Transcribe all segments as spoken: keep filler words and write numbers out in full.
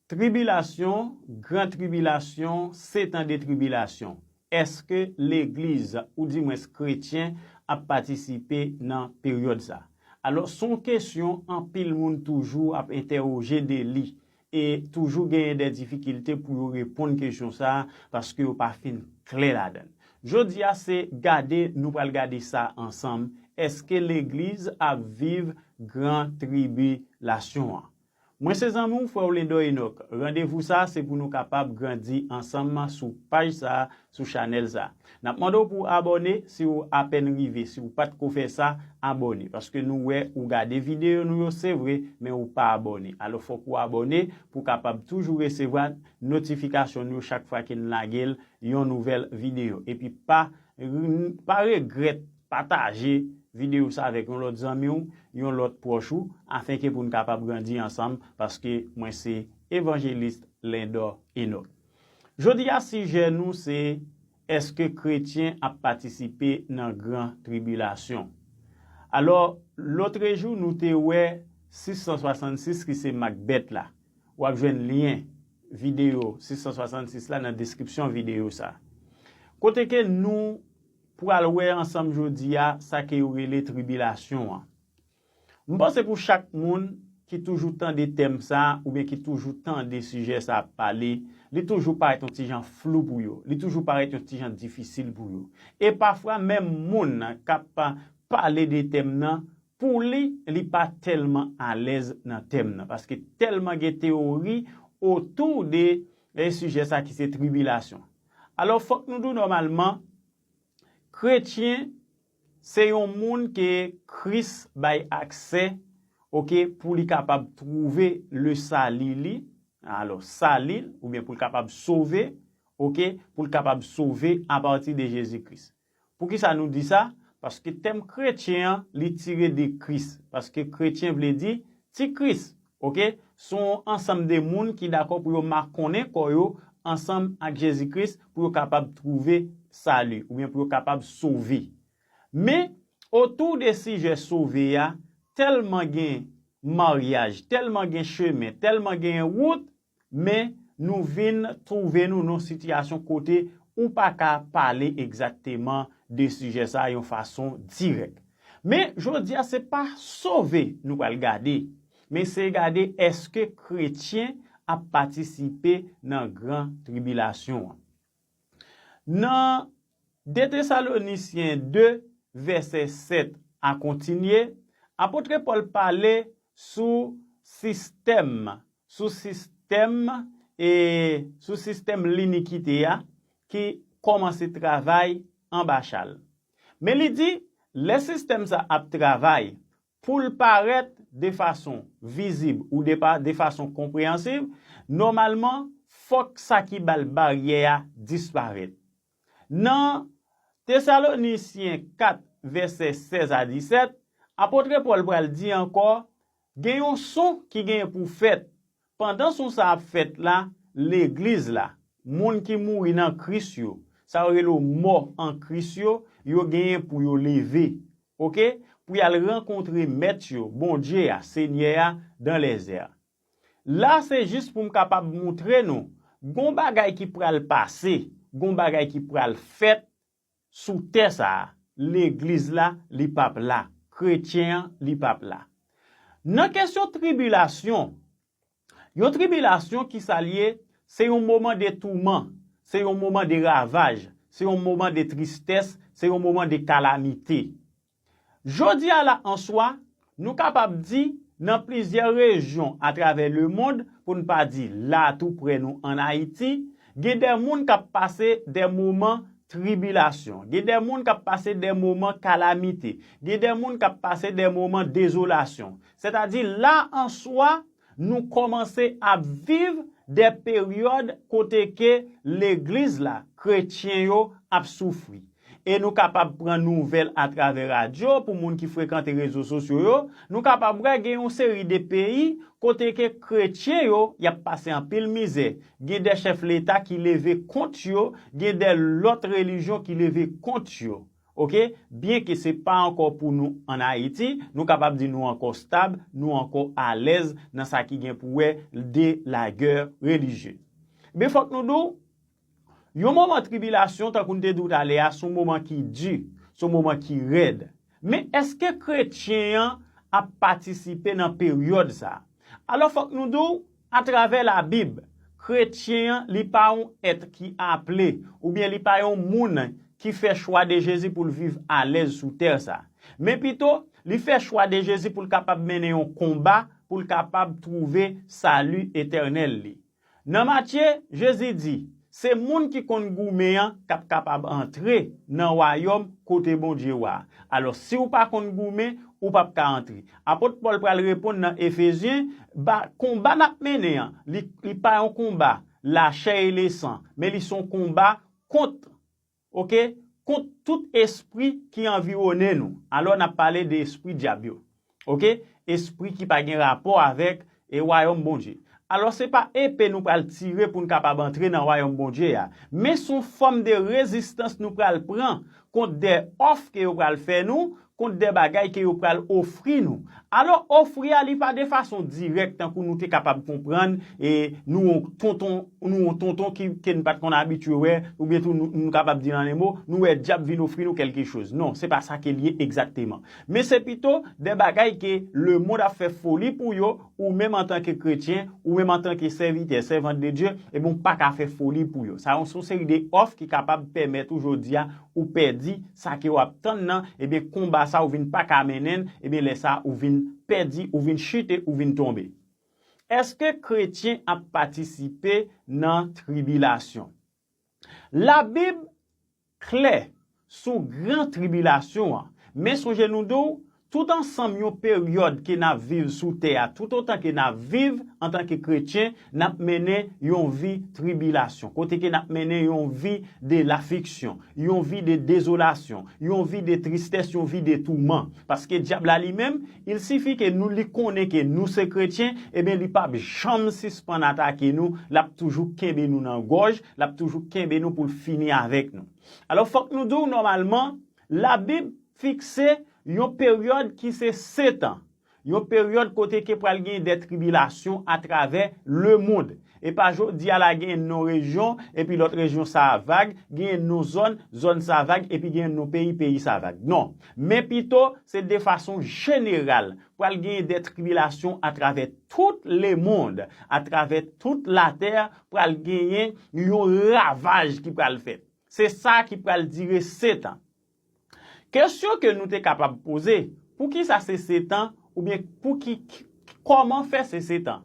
Tribilasyon, gran tribilasyon, setan de tribilasyon. Èske legliz, oudimwens kretyen, ap patisipe nan peryòd sa a? Alò, se yon kesyon anpil moun toujou ap entèwoje de li, e toujou genyen de difikilte pou yo reponn kesyon sa a, paske yo pa fin klè ladan l. Jodi a, se gade, nou pral gade sa ansanm. Èske legliz ap viv gran tribilasyon an? Mwen se zanmi w, frè w Lendor Enoch. Randevou sa a se pou nou kapab grandi ansanm sou paj sa a, sou chanèl sa a. N ap mande w pou w abòne, si w apèn rive, si w pa t ko fè sa, abòne. Paske nou wè ou gade videyo nou yo, se vre, men ou pa abòne. Alò, fòk ou abòne pou w kapab toujou resevwa notifikasyon nou yo chak fwa ke n lage l, yon nouvèl videyo. Epi pa, pa regrèt pataje videyo sa avèk yon lòt zanmi w, yon lòt pwòch ou, afenke pou n kapab grandi ansanm, paske mwen se Evanjelis Lendor Enoch. Jodi a, sijè nou se, èske kretyen ap patisipe nan gran tribilasyon? Alò, lotrejou, nou te wè sis san swasannsis ki se mak bèt la. W ap jwenn lyen videyo sis san swasannsis la nan deskripsyon videyo sa. Kote ke nou pral wè ansanm jodi a sa ke yo rele tribilasyon an. M panse pou chak moun ki toujou tande tèm sa a, oubyen ki toujou tande sijè sa a ap pale, li toujou parèt yon ti jan flou pou yo, li toujou parèt yon ti jan difisil pou yo. E pafwa, menm moun nan k ap pale de tèm nan, pou li, li pa tèlman alèz nan tèm nan, paske tèlman gen teyori otou de, e, sijè sa ki se tribilasyon. Alò, fòk nou di w nòmalman, kretyen se yon moun ke Kris bay aksè, oke, pou li kapab twouve le sali li, alò, sali l, oubyen pou l kapab sove, oke, pou l kapab sove apati de Jezi Kris. Poukisa nou di sa? Paske tèm kretyen an, li tire de Kris. Paske kretyen vle di ti Kris, oke? Se yon ansanm de moun ki dakò pou yo makonnen kò yo ansanm ak Jezi Kris pou yo kapab twouve sali, oubyen pou yo kapab sove. Men, otou de sijè sove a, tèlman gen maryaj, tèlman gen chemen, tèlman gen wout, men nou vin twouve nou nan sitiyasyon kote ou pa ka pale egzakteman de sijè sa a yon fason dirèk. Men, jodi a, se pa sove nou pral gade, men se gade èske kretyen ap patisipe nan gran tribilasyon an. Nan de Tesalonisyen de, vèsè sèt a kontinye, apot Pòl pale sou sistèm, sou sistèm, e sou sistèm linikite a ki kòmanse travay anba cha l. Men li di, lè sistèm sa ap travay, pou l parèt de fason vizib ou de pa, de fason konpreyansiv, nòmalman, fòk sa ki ba l baryè a disparèt. Nan Tesalonisyen kat, vèsè sèz a disèt, apot Pòl pral di ankò, gen yon son ki genyen pou fèt. Pandan son sa ap fèt la, legliz la, moun ki mouri nan Kris yo, sa yo rele mò an Kris yo, yo genyen pou yo leve, oke? Pou y al rankontre Mèt yo, Bondye a, Senyè a, dan lèzè a. La, se jis pou m kapab montre nou, gon bagay ki pral pase, gon bagay ki pral fèt sou tè sa a. Legliz la, li p ap la. Kretyen an, li p ap la. Nan kesyon tribilasyon, yon tribilasyon ki sa l ye, se yon moman de touman, se yon moman de ravaj, se yon moman de tristès, se yon moman de kalamite. Jodi a la an swa, nou kapab di nan plizyè rejyon atravè lemonn, pou n pa di la tou prè nou ann Ayiti, gen de moun k ap pase de moman tribilasyon, gen de moun k ap pase de moman kalamite, gen de moun k ap pase de moman dezolasyon. Sètadi la an swa, nou kòmanse ap viv de peryòd kote ke legliz la, kretyen yo ap soufri. E nou kapab pran nouvèl atravè radyo pou moun ki frekante rezo sosyo yo. Nou kapab wè gen yon seri de peyi kote ke kretyen yo, y ap pase anpil mizè. Gen de chèf leta ki leve kont yo, gen de lòt relijyon ki leve kont yo. oke, byenke se pa ankò pou nou ann Ayiti, nou kapab di nou ankò stab, nou ankò alèz nan sa ki gen pou wè de la guerre religieuse. Men fòk nou di w, yon moman tribilasyon, tankou n te di w talè a, se yon moman ki di, se yon moman ki rèd. Men èske kretyen an ap patisipe nan peryòd sa a? Alò, fòk nou di w, atravè Labib, kretyen an, li pa yon èt ki aple, oubyen li pa yon moun ki fè chwa de Jezi pou l viv alèz sou tè sa. Men pito, li fè chwa de Jezi pou l kapab mennen yon konba, pou l kapab twouve sali etènèl li. Nan Matye, Jezi di, se moun ki konn goumen an k ap kapab antre nan wayòm kote Bondye wa a. Alò, si w pa konn goumen, ou p ap ka antre. Apot Pòl pral reponn nan Efezyen, ba, konba n ap mennen an, li, li pa yon konba lachè e lesan, men li se yon konba kont, oke, kont tout espri ki anviwonnen nou. Alò, n ap pale de espri dyab yo. Oke? Espri ki pa gen rapò avèk, e, wayòm Bondye. Alò, se pa epe nou pral tire pou n kapab antre nan wayòm Bondye a. Men se yon fòm de rezistans nou pral pran kont de òf ke yo pral fè nou, kont de bagay ke yo pral ofri nou. Alò, ofri a, li pa de fason dirèk, tankou nou te kapab konprann, e nou yon tonton, nou yon tonton ki, ke n pa t konn abitye wè, oubyen tou nou, nou kapab di nan lemo, nou wè dyab vin ofri nou kèlkechoz. Non, se pa sa ke l ye egzakteman. Men se pito de bagay ke lemonn ap fè foli pou yo, ou menm antanke kretyen, ou menm antanke sèvitè, sèvant de Dye, ebyen, ou pa ka fè foli pou yo. Sa yon, se yon seri de òf ki kapab pèmèt ou jodi a, ou pèdi sa ke w ap tann nan, ebyen, konba sa ou vin pa ka mennen l, ebyen, lè sa ou vin pèdi, ou vin chite, ou vin tonbe. Èske kretyen ap patisipe nan tribilasyon? Labib klè sou gran tribilasyon an, men sonje nou di w, tout ansanm yon peryòd ke n ap viv sou tè a, toutotan ke n ap viv antanke kretyen, n ap mennen yon vi tribilasyon, kote ke n ap mennen yon vi de lafliksyon, yon vi de dezolasyon, yon vi de tristès, yon vi de touman. Paske dyab la li menm, il sifi ke nou, li konnen ke nou se kretyen, ebyen, li p ap janm sispann atake nou, l ap toujou kenbe nou nan gòj, l ap toujou kenbe nou pou l fini avèk nou. Alò, fòk nou di w, nòmalman, Labib fikse yon peryòd ki se setan. Yon peryòd kote ke pral gen de tribilasyon atravè lemonn. E pa jodi a la gen non rejyon, epi lòt rejyon sa a vag, gen non zòn, zòn sa a vag, epi gen non peyi, peyi sa a vag. Non. Men pito, se de fason jeneral. Pral gen de tribilasyon atravè tout lemonn, atravè tout latè, pral genyen yon ravaj ki pral fèt. Se sa ki pral dire setan. Kesyon ke nou te kapab poze, poukisa se setan, oubyen pou ki, kòman fè se setan?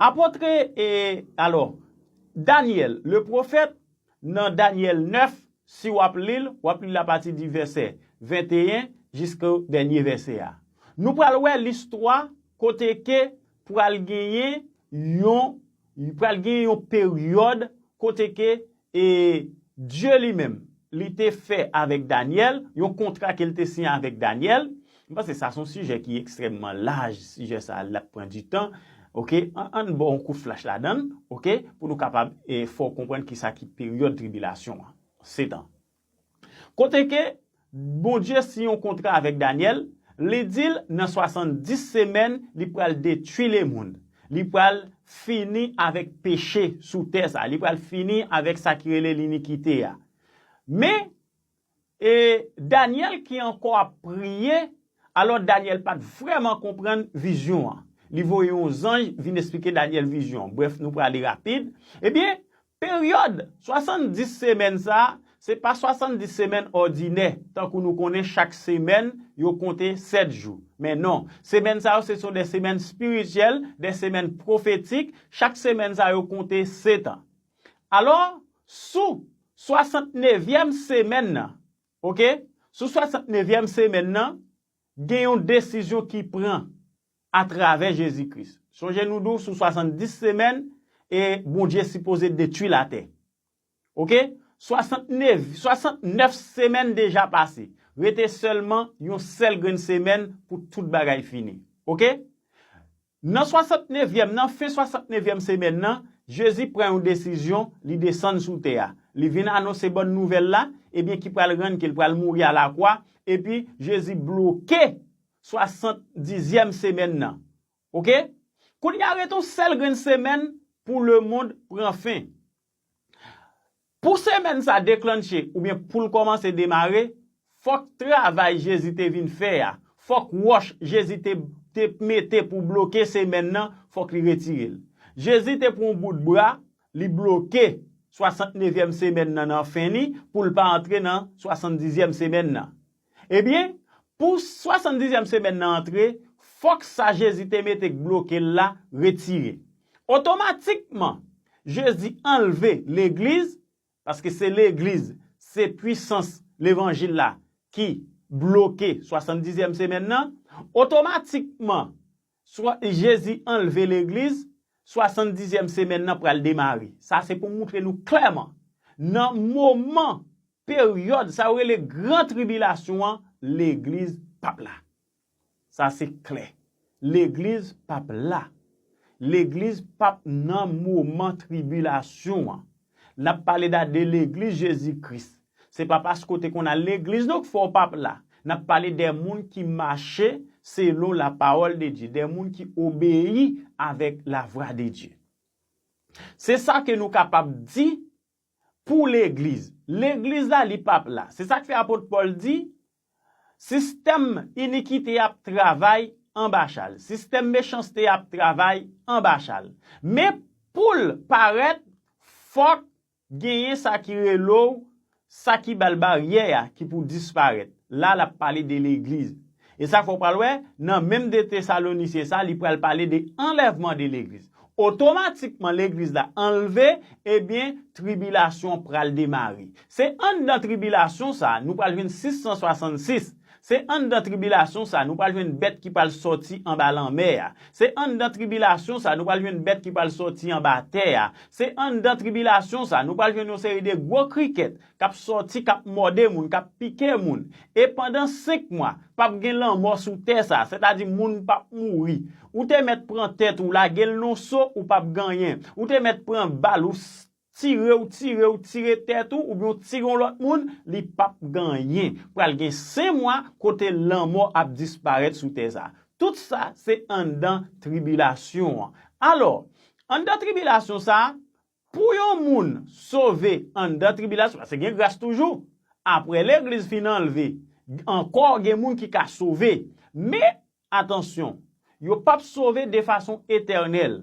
Apotre, e, alò, Danyèl, le pwofèt, nan Danyèl nèf, si w ap li l, w ap li l apati di vèsè venteyen jiska dènye vèsè a. Nou pral wè listwa kote ke pral genyen yon, pral genyen yon peryòd kote ke, e, Dye li menm, li te fè avèk Danyèl, yon kontra ke l te siyen avèk Danyèl. M panse sa se yon sijè ki ekstrèmman laj, sijè sa a, l ap pran di tan. Oke, ann, ann ba w yon kout flach ladan l, oke, pou nou kapab, e, fè w konprann kisa ki peryòd tribilasyon an. Setan. Kote ke Bondye siyen yon kontra avèk Danyèl, li di l nan swasanndis semèn, li pral detwi lemonn. Li pral fini avèk peche sou tè sa. Li pral fini avèk sa ki rele linikite a. Men, e, Danyèl ki ankò ap priye, alò Danyèl pa t vrèman konprann vizyon an. Li voye yon zanj vin esplike Danyèl vizyon an. Brèf, nou prale rapid. Ebyen, peryòd swasanndis semèn sa a, se pa swasanndis semèn òdinè, tankou nou konnen chak semèn, yo konte sèt jou. Men non, semèn sa yo, se son de semèn espirityèl, de semèn pwofetik, chak semèn sa yo konte setan. Alò, sou swasantnevyèm semèn nan, oke, sou swasantnevyèm semèn nan, gen yon desizyon ki pran atravè Jezi Kris. Sonje nou di w sou swasanndis semèn, e Bondye sipoze detwi latè. Oke? Swasantnèf, swasantnèf semèn deja pase. Rete sèlman yon sèl grenn semèn pou tout bagay fini. Oke? Nan swasantnevyèm, nan fen swasantnevyèm semèn nan, Jezi pran yon desizyon, li desann sou tè a. li vin anonse bòn nouvèl la, ebyen ki pral rann ke l pral mouri a lakwa, epi Jezi bloke swasanndizyèm semèn nan. Oke? Kounye a ret yon sèl grenn semèn pou lemonn pran fen. Pou semèn sa deklanche oubyen pou l kòmanse demare, fòk travay Jezi te vin fè a, fòk wòch Jezi te, te mete pou bloke semèn nan, fòk li retire l. Jezi te pran yon bout bwa, li bloke swasantnevyèm semèn nan nan fen li pou l pa antre nan swasanndizyèm semèn nan. Ebyen, pou swasanndizyèm semèn nan antre, fòk sa Jezi te mete k bloke l la retire. Otomatikman, Jezi anlve legliz, paske se legliz, se pwisans levanjil la ki bloke swasanndizyèm semèn nan. Otomatikman, swa, Jezi anlve legliz, swasanndizyèm semèn nan pral demare. Sa se pou moutre nou klèman, nan moman, peryòd, sa yo rele gran tribilasyon an, legliz p ap la. Sa se klè. Legliz p ap la. Legliz p ap nan moman tribilasyon an. N ap pale da de legliz Jezi Kris. Se pa paske w te konn al legliz non k fè w p ap la. N ap pale de moun ki mache selon la parole de Dieu, de moun ki obeyi avèk la vwa de Dye. Se sa ke nou kapab di pou legliz. Legliz la, li p ap la. Se sa k fè apot Pòl di, sistèm inikite ap travay anba cha l. Sistèm mechanste ap travay anba cha l. Men pou l parèt, fòk genyen sa ki rele w, sa ki ba l baryè a, ki pou disparèt. La, l ap pale de legliz. E sa fò w pral wè, nan menm de Tesalonisyen sa, li pral pale de anlèvman de legliz. Otomatikman, legliz la anlve, ebyen, tribilasyon pral demare. Se anndan tribilasyon sa, nou pral jwenn sis san swasannsis. Se anndan tribilasyon sa, nou pral jwenn bèt ki pral sòti anba lanmè a. Se anndan tribilasyon sa, nou pral jwenn bèt ki pral sòti anba tè a. Se anndan tribilasyon sa, nou pral jwenn yon seri de gwo krikèt k ap sòti, k ap mòde moun, k ap pike moun. E pandan senk mwa, p ap gen lanmò sou tè sa, sètadi moun p ap mouri. Ou te mèt pran tèt ou, lage l nan so, ou p ap gen anyen. Ou te mèt pran bal, ou s-, tire, ou tire, ou tire tèt ou, oubyen ou tire yon lòt moun, li p ap gen anyen. Pral gen senk mwa kote lanmò ap disparèt sou tè sa. Tout sa, se anndan tribilasyon an. Alò, anndan tribilasyon sa, pou yon moun sove anndan tribilasyon, paske gen gras toujou. Apre legliz fin anlve, ankò gen moun ki ka sove. Men, atansyon, yo p ap sove de fason etènèl.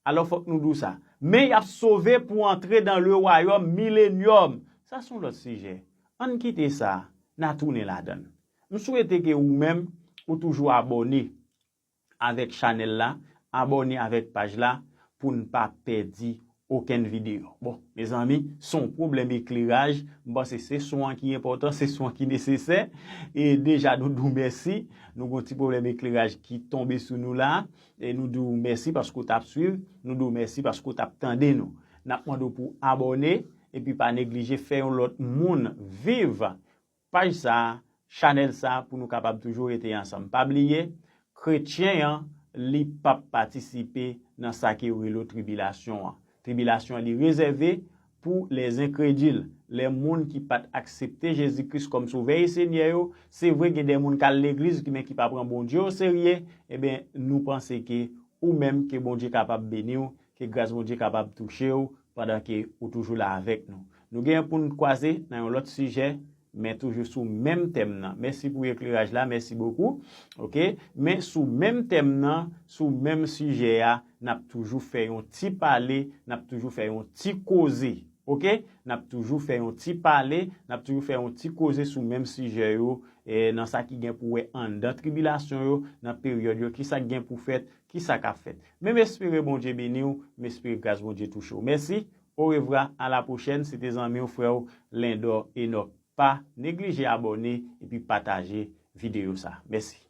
Alò, fòk nou di w sa. Men y ap sove pou antre dans le royaume millénium. Sa se yon lòt sijè. Ann kite sa, n a tounen ladan l. M swete ke ou menm, ou toujou abòne avèk chanèl la, abòne avèk paj la pou n pa pèdi okenn videyo. Bon, mezanmi, se yon pwoblèm ekleraj. M panse se son an ki enpòtan, se son an ki nesesè. E deja nou di w mèsi. Nou gen yon ti pwoblèm ekleraj ki tonbe sou nou la. E nou di w mèsi paske w t ap swiv. Nou di w mèsi paske w t ap tande nou. N ap mande w pou abòne. Epi pa neglije fè yon lòt moun viv paj sa, chanèl sa, pou nou kapab toujou rete ansanm. Pa bliye, kretyen an, li p ap patisipe nan sa ke yo rele tribilasyon an. Tribilasyon an, li rezève pou lèzenkredil, lè moun ki pa t aksepte Jezi Kris kòm Sovè e Senyè yo. Se vre, gen de moun k al legliz, men ki pa pran Bondye oserye, ebyen, nou panse ke ou menm, ke Bondye kapab beni w, ke gras Bondye kapab touche w pandan ke ou toujou la avèk nou. Nou gen pou n kwaze nan yon lòt sijè, men toujou sou menm tèm nan. Mèsi pou ekleraj la, mèsi bokou. Oke? Men sou menm tèm nan, sou menm sijè a, n ap toujou fè yon ti pale, n ap toujou fè yon ti koze. Oke? N ap toujou fè yon ti pale, n ap toujou fè yon ti koze sou menm sijè yo, e, nan sa ki gen pou wè anndan tribilasyon yo, nan peryòd yo, ki sa k gen pou fèt, ki sa k ap fèt. Men m espere Bondye beni w, m espere gras Bondye touche w. Mèsi, orevwa, a la pwochèn, se te zanmi w, frè w, Lendor Enoch. Pa neglije abòne epi pataje videyo sa. Mèsi.